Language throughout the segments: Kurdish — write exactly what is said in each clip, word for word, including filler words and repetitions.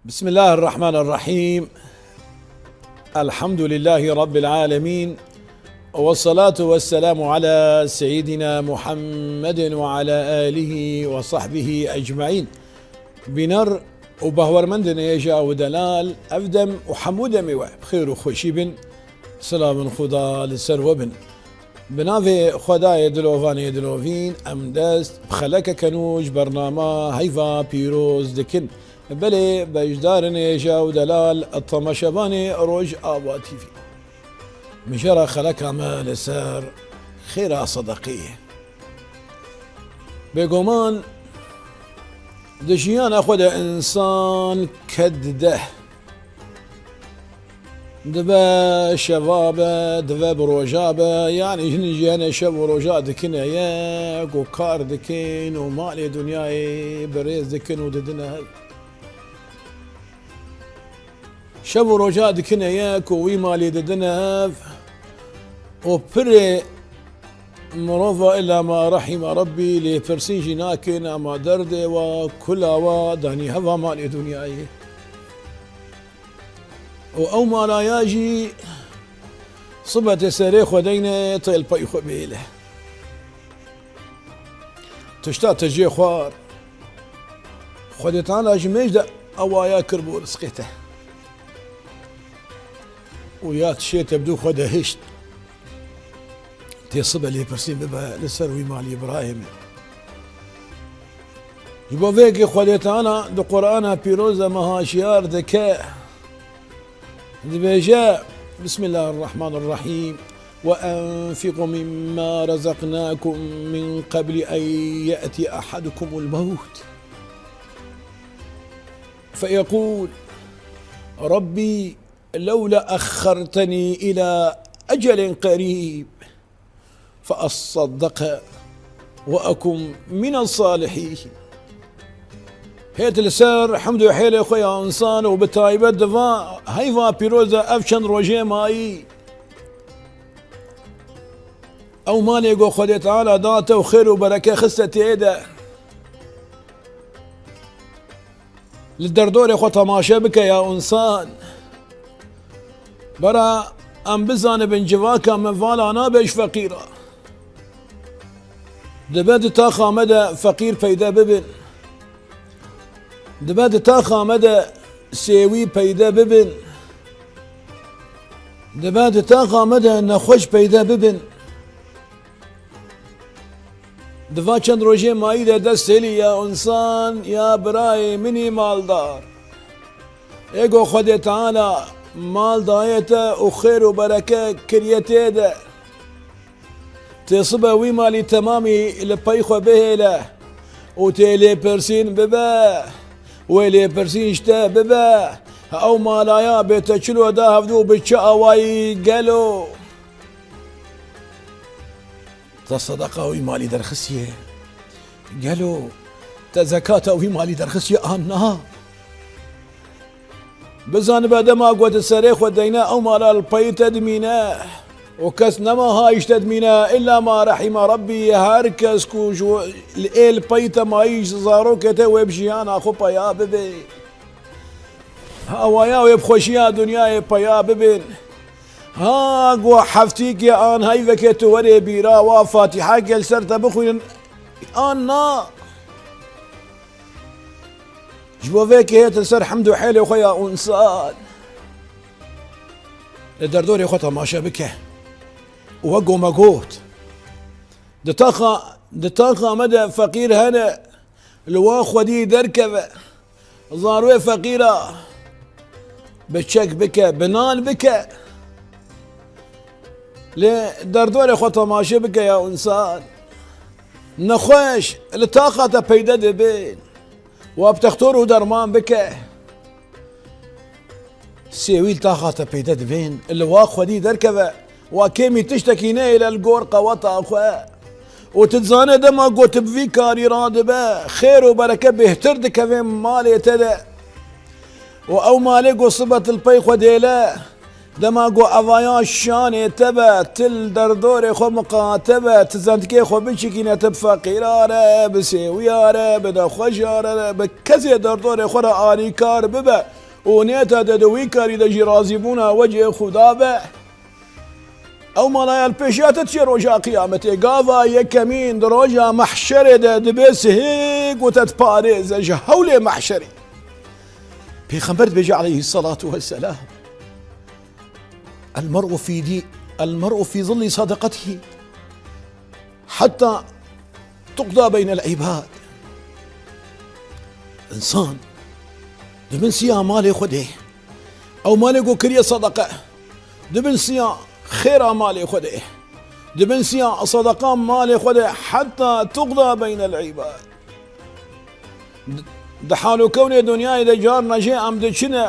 بسم الله الرحمن الرحيم. الحمد لله رب العالمين. والصلاة والسلام على سيدنا محمد وعلى آله وصحبه أجمعين. Bîner û bahwermendên hêja û delal, ev dem û hemû demê we bi xêr û xweşî bin. Silavên Xuda li ser we bin. Bi navê Xwedayê dilovanê dilovîn, em dest bi xelekeke nû ji bernama Heyva Pîroz dikin. Belê, beşdarên hêja û delal, temaşevanê Rojava T V. Mijara xeleka me li ser xêra sedeqê ye. Bêguman di jiyana xwe de însan ked dide. Dibe şeva be, dibe bi roja be, yanî hin jî hene şev û roja dikine yek û kar dikin û malê dinyayê bi rêz dikin û didine hev. Şev û roja dikine yek û wî malê didine hev û pirê mirova illa ma rahîma Rabbî lêpirsîn jî nakin, ama derdê wa, kula wa danî heva malê dinyayê. Û ew malaya jî sibe tê serê xwe deyne, tê li pey xwe bêle. Tişta te jê xwar, Xwedê Teala ji mêj de ewaya kir bo rizqê te. Û ya tişê te bi dû xwe de hişt. Tê sibe lêpirsîn bibe li ser wî malî birayê min. Ji bo vê yekê Xwedê Teala di Qur'ana Pîroz de me haşiyar dike. Dibêje, بسم الله الرحمن الرحيم. وأنفقوا مما رزقناكم من قبل أن يأتي أحدكم الموت فيقول رب لولا أخرتني إلى أجل قريب فأصدق وأكن من الصالحين. Hêt li ser hemd û hêlê xwe ya însan û bi taybet di va heyva pîroz de ev çend rojê mayî. Ew malê ku Xwedê Teala da te û xêr û bereke xiste tê de. Li derdorê xwe temaşe bike ya însan. Bera em bizanibin civaka me vala nabe ji feqîra. Dibe di taxa me de feqîr peyde bibin. Dibe di taxa me de sêwî peyde bibin. Dibe di taxa me de nexweş peyde bibin. Di va çend rojê mayî de dest hêlî ya însan, ya birayê min î maldar. Ê ku Xwedê Teala mal daye te û xêr û bereke kiriye tê de. Tê sibe wî malî temamî li pey xwe bihêle û tê lêpirsîn bibe. Wê lêpirsîn ji te bibe. Ew malaya bê te çilo da hevdû bi çi awayî gelo? Te sedeqa wî malî derxistiye? Gelo te zekata wî malî derxistiye an na? Bizanibe dema ku di serê xwe deyne ew mala li peyî te dimîne û kes nema ha ji te dimîne, illa ma rehîma Rabbî, her kes ku ji ê li peyî te mayî ji zarokê te wê bi jiyana xwe peya bibe. Ha waya wê bi xweşiya dinyayê peya bibin. Ha ku heftîkê an heyvekê tu werê bîra wa fatîheke li ser te bixwînin an na. Ji bo vê yekê hêt li ser hemd û hêlê xwe ya însan li derdorê xwe temaşe bike. Û wek ku me got, di taxa, di taxa me de feqîr hene, li wa xwedî derkeve. Zarwê feqîra bi çek bike, bi nan bike. Li derdorê xwe temaşe bike ya însan. Nexweş li taxa te peyde dibin. Wa bi textor û derman bike. Sêwî li taxa te peyde dibin. Li wa xwedî derkeve. Wa kêmî tiştekî nehêle li gor qeweta xwe. Û tu dizane dema ku tu bi vî karî radibe, xêr û bereke bêhtir dikeve malê te de. Û ew malê ku sibe tu li pey xwe dêle, Dema ku evaya şanê te be, tu li derdorê xwe miqate be, tu zendikê xwe biçikîne, tu bi feqîra re, bi sêwiya re, bi nexweşa re, bi kesê derdorê xwe re alîkar bibe û nête de di wî karî de jî razîbûna wecihê Xuda be. Ew mala ya li pêşiya te diçe roja qiyametê. Gava yekemîn di roja mehşerê de dibe sihêk û te diparêze ji hewlê mehşerê. Pêxember dibêje aleyhisselatu vesselam, "El mer'u fî dî-, el mer'u fî zilli sadaqatihi hatta tuqda beynel ibad." Însan di bin siya malê xwe de, ew malê ku kiriye sedeqe, di bin siya xêra malê xwe de, di bin siya sedeqa malê xwe de, heta tuqda beynel ibad. Di, di hal û kewnê dinyayê de carna jê em diçine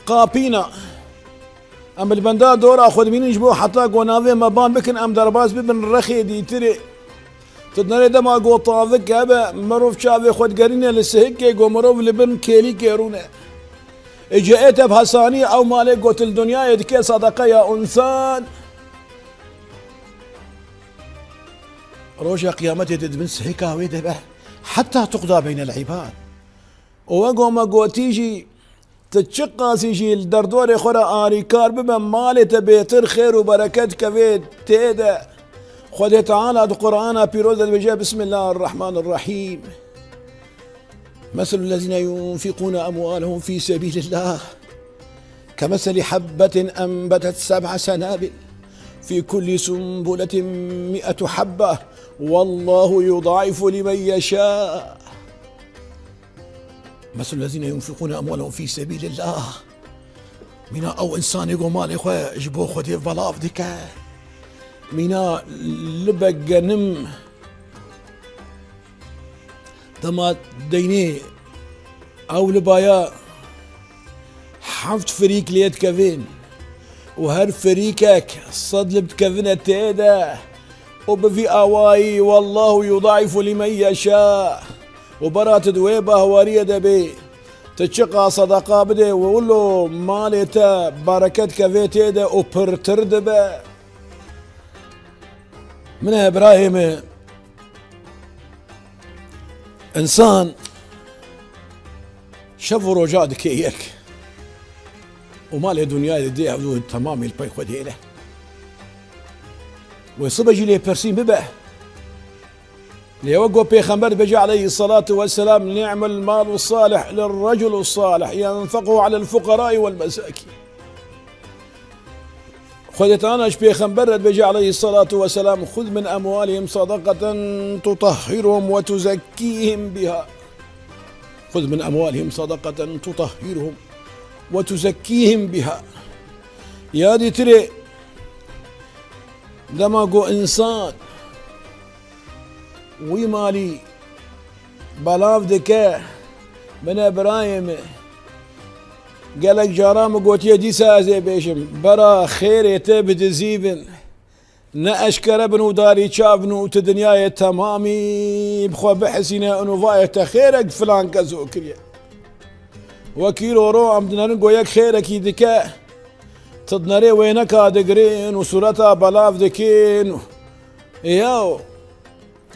qapîna. Em li benda dora xwe dibînin ji bo heta ku navê me ban bikin, em derbas bibin rexê dîtirê. Tu dinerê dema ku tavik hebe, mirov çavê xwe digerîne li sihikê ku mirov li bin kêlîkê rûne. Ê cihê te bi hesanî ew malê ku tu li dinyayê dike sedeqe ya însan. Roja qiyametê tu di bin sihika wê de be. Heta tuqda beynel ibad. Û wek me gotî jî, tu çiqasî jî li derdorê xwe re alîkar bibe, malê te bêtir xêr û bereket kevê tê de. Xwedê Teala di Qur'ana pîroz de dibêje, Bismillahirrahmanirrahîm. مثل الذين ينفقون أموالهم في سبيل الله كمثل حبة أنبتت سبع سنابل في كل سنبلة مئة حبة والله يضاعف لمن يشاء. مثل الذين ينفقون أموالهم في سبيل الله. Mîna ew însanê ku malê xwe ji bo Xwedê belav dike. Mîna libek genim dema deynê ew libaya heft firîk lê dikevin û her firîkek sed lib dikevine tê de û bi vî awayî, "Wallahu yudaifu limen yeşâ." Û bera tu di wê bahwariyê de bê, tu çiqa sedeqa bidê, wilo malê te bereket kevê tê de û pirtir dibe. Min e birayê min, însan şev û roja dike yek û malê dinyayê didê ew temamî li pey xwe dihêle. Wê sibe jî lêpirsîn bibe. Lê wek ku Pêxember dibêje aleyhisselatu vesselam, "Ni'mel malu salih lirreculu salih yenfequ alel fuqerai wel mesakîn." Xwedê Teala ji Pêxember re dibêje aleyhisselatu vesselam, "Xuz min emwalihim sadaqeten tutahhiruhum ve tuzekkihim biha." "Xuz min emwalihim sadaqeten tutahhiruhum ve tuzekkihim biha." Ya dîtirê, dema ku însan wî malî belav dike, min e birayê min. Gelek cara min gotiye, dîsa ez ê bêjim, bera xêrê te bi dizî bin, ne eşkere bin û darî çav bin û tu dinyayê temamî bi xwe bihisîne û vayê te xêrek filan keso kiriye. Wekî roro em dinerin ku yek xêrekî dike, tu dinerê wêneka digirin û sûreta belav dikin û yaw.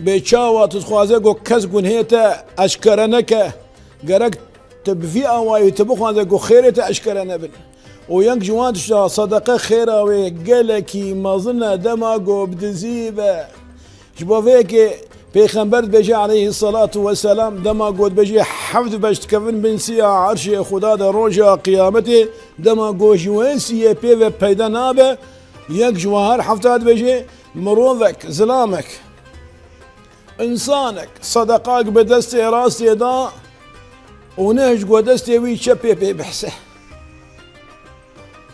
Bê çawa tu dixwaze ku kes gunhê te eşkere neke, gerek tu bi vî awayî tu bixwaze ku xêrê te eşkere nebin. Û yek ji wan tişta sedeqe xêra wê gelekî mezin e dema ku bi dizî be. Ji bo vê yekê Pêxember dibêje aleyhisselatu vesselam, dema ku dibêje heft beş dikevin bin siya erşê Xuda de roja qiyametê, dema ku ji wê siyê pê ve peyda nabe, yek ji wan her hefta dibêje, mirovek, zilamek, Însanek sedeqak bi destê rastê da û neh ji ku destê wî çepê pê bihse.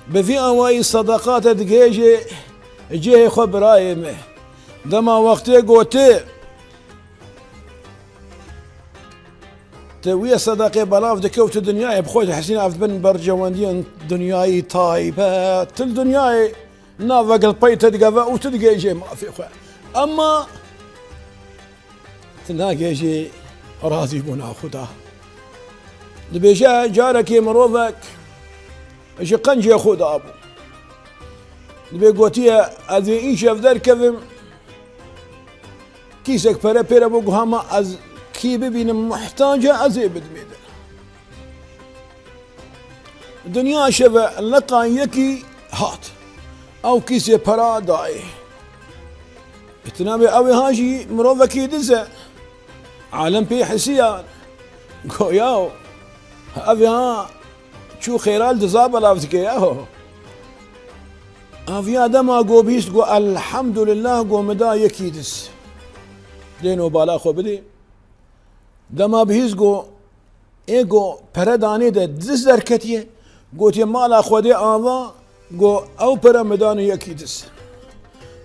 Bi vî awayî sedeqa te digihêje cihê xwe birayê me. Dema wextê ku tu, tu wî sedeqê belav dike û tu dinyayê bi xwe dihesîne, ev dibin bercewendiyên dinyayî taybet. Tu li dinyayê Navek li pey te digeve û tu digihêjê mafê xwe. Ema tu nagihêjî razîbûna Xuda. Dibêje carekê mirovek ji qencê xwe dabû. Dibê gotiye, ez ê îşev derkevim, kîsek pere pê re bû, got, hema ez kî bibînim muhtac e, ez ê bidimê de. Dinya şeve leqa yekî hat. Ew kîsê pera dayê. Îtina bê ew ê ha jî mirovekî diz e. Alem pê hisiyan. Go yaw, ev ê ha çû xêra li diza belav dike yaw. Aviya dema go bihîst go, elhamdulillah, go min da yekî diz. Dê no bala xwe bidê. Dema bihîst go, ê go pere danê de diz derketiye, gotiye mala Xwedê ava, go ew pere min dane yekî diz.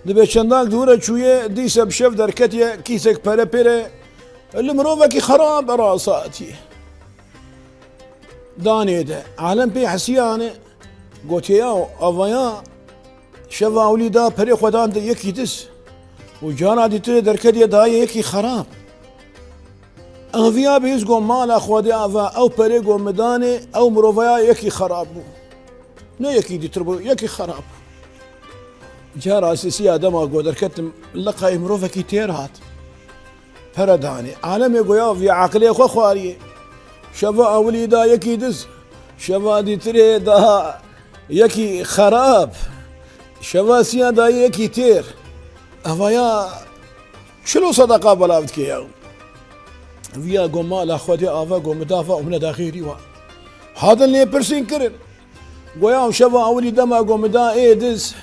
Dibê çendak dûre çûye, dîse bi şev derketiye, kîsek pere pê re, li mirovekî xerab rasa etiye. Danê de. Alem pê hesiyane, gotiye ya, avaya, şeva ewlî da perê xwe dan de yekî diz. Û cara dîtirê derketiye daye yekî xerab. Aviya bihîst go mala Xwedê ava ew perê go min danê, ew mirovaya yekî xerab bû. Ne yekî dîtir bû, yekî xerab bû. Cara sisiya dema go derketim, leqayê mirovekî têr hat. Pere danê. Alemê go ya vî aqilê xwe xwariyê. Şeva ewilî da yekî diz. Şeva dîtirê da yekî xerab. Şeva siya da yekî têr. Evaya çilo sedeqa belav dike ya. Viya go mala Xwedê ava go min da va û min neda xêrî wa. Hadin lê pirsîn kirin. Goya şeva ewilî dema go min da ê diz.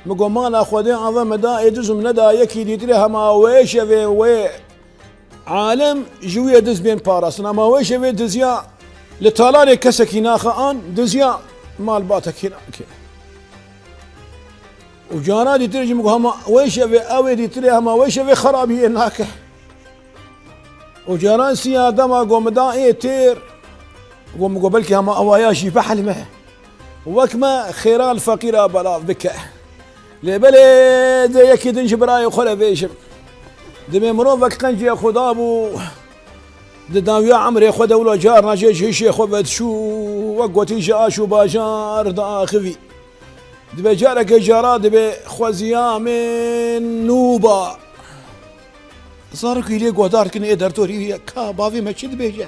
Min go mala Xwedê ava min da ê diz û min neda yekî dîtirê hema wê şevê wê alem ji wî yê diz bên parastin. Hema wê şevê diziya li talanê kesekî naxe an diziya malbatekî nake. Û cara dîtir jî min go hema wê şevê ew ê dîtirê hema wê şevê xerabiyê nake. Û caran siya dema go min da ê têr, go min go belkî hema ewaya jî bihelme. Wek me xêra li feqîra belav bike. Lê belê dê yekî din ji birayê xwe re bêjim. Dibê mirovek qencê xwe dabû, di dawiya emrê xwe de wilo carna jê ji hişê xwe vediçû, wek gotî ji aş û bajar diaxivî. Dibê careke cara dibê xweziyamên nû ba. Zarokî lê guhdar dikin ê dertorî ye, ka bavê me çi dibêje?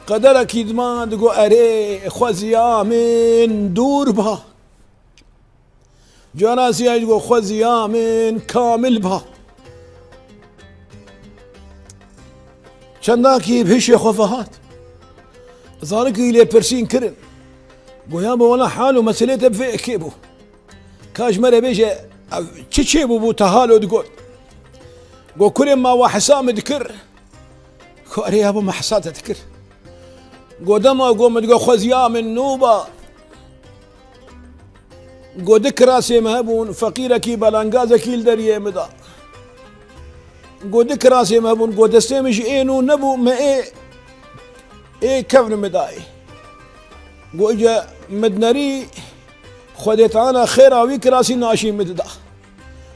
Qederekî dima digo erê xweziyamên dûr ba. Cara siyayî digo xweziyamên kamil ba. Çendakî bi hişê xwe ve hat. Zarokî lê pirsîn kirin. Goya bi wela hal û meselê te bi vê yekê bû. Ka ji me re bêje, ev çi çêbûbû te halo digot? Go kurê ma we hesa min dikir. Go erê yabo me hesa te dikir. Go dema go min digo xweziya min nû ba. Go di kirasê me hebûn, feqîrekî belengazekî li deriyê min da. Go di kirasê me hebûn, go destê min ji ê nû nebû, me ê, ê kevn min dayê. Go îca min dinerî, Xwedê Teala xêra wî kirasî naşî min dida.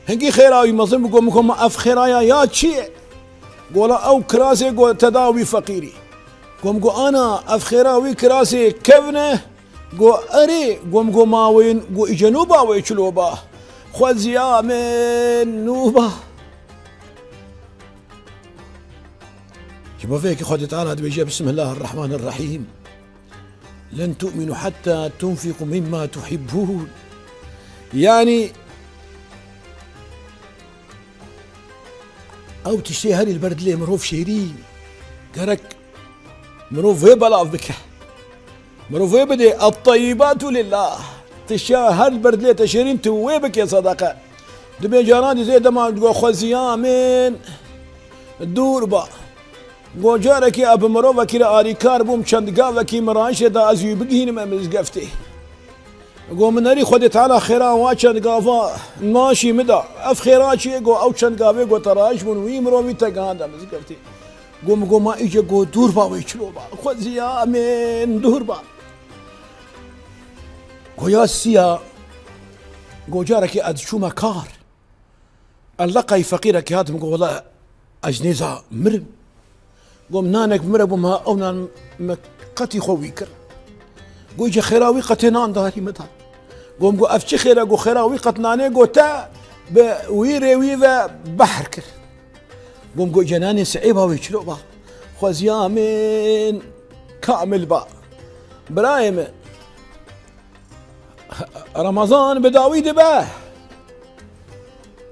Hingî xêra wî mezin bû, go min go ma ev xêraya ya çi ye? Go wela ew kirasê go te da wî feqîrî. Go min go ana ev xêra wî kirasê kevn e. Go erê, go min go ma wê, go îca nû ba wê çilo ba. Xweziya min nû ba. Ji bo vê yekê Xwedê Teala dibêje, Bismillahirrahmanirrahîm. Len tu'minu hatta tunfiqu mimma tuhibbun. Yanî, ew tiştê herî li ber dilê mirov şêrîn, gerek mirov wê belav bike. Mirov wê bidê, et-tayyibatu lillah. Tiştya her li ber dilê te şêrîn, tu wê bike sedeqe. Dibê caran dî zê dema digo xweziya min dûr ba. Go carekî ez bi mirovekî re alîkar bûm, çend gavekî min rayişê da ez wî bigihînim e mizgeftê. Go min nerî Xwedê Teala xêra wa çend gava naşî min da. Ev xêra çi ye? Go ew çend gavê go te rayiş bûn, wî mirovî te gihand e mizgeftê. Go min go ma îce go dûr ba wê çilo ba. Xweziya min dûr ba. Go ya siya, go carekî ez çûme kar. Eleqay feqîrekî hat, min got, wela ez nêza mirim. Got, nanek min re bû, ma ew nan me qetî xwe wî kir. Got, "Îca xêra wî qetê nan darî min da." Gom got, "Ev çi xêr e?" Got, "Xêra wî qet nanê got te bi wî rê wî ve behr kir." Gom got, "Îca nanê siêba wê çilo ba?" Xweziya min kamil ba. Birayê min, Remezan bi dawî dibe.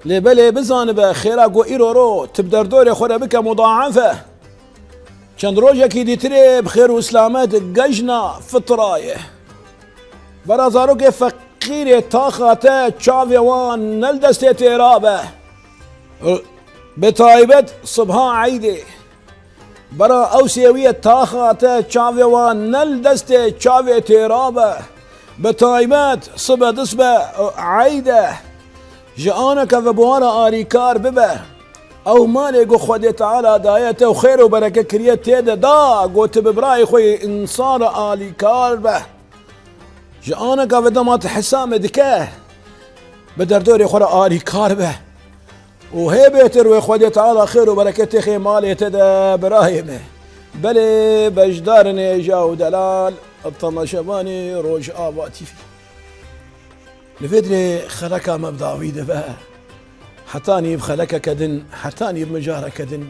Lê belê bizanibe, xêra ku îro ro tu bi derdorê xwe re bike mudaafe, çend rojekî dîtirê bi xêr û silamet gejna fitra ye. Bera zarokê feqîrê taxa te çavê wan ne li destê têra be. Bi taybet sibha eydê. Bera ew sêwiyê taxa te çavê wan ne li destê çavê têra be. Bi taybet sibe disbe eyd e. Ji aneke ve bi wan re alîkar bibe. Ew malê ku Xwedê Teala daye te û xêr û bereket kiriye tê de da, ku tu bi birayê xwe yê însan re alîkar be. Ji aneka ve dema tu hesame dike, bi derdorê xwe re alîkar be. Û hê bêtir wê Xwedê Teala xêr û bereketê xê malê te de birayê me. Belê beşdarin hêja û delal, temaşevanê Rojava T V. Li vê dirê xeleka me bi dawî dibe. Hetanî bi xelekeke din, hetanî bi mijareke din,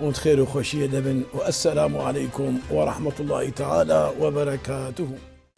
hûn di xêr û xweşiyê de bin û esselamu aleykum we rehmetullahî teala we berekatuhu.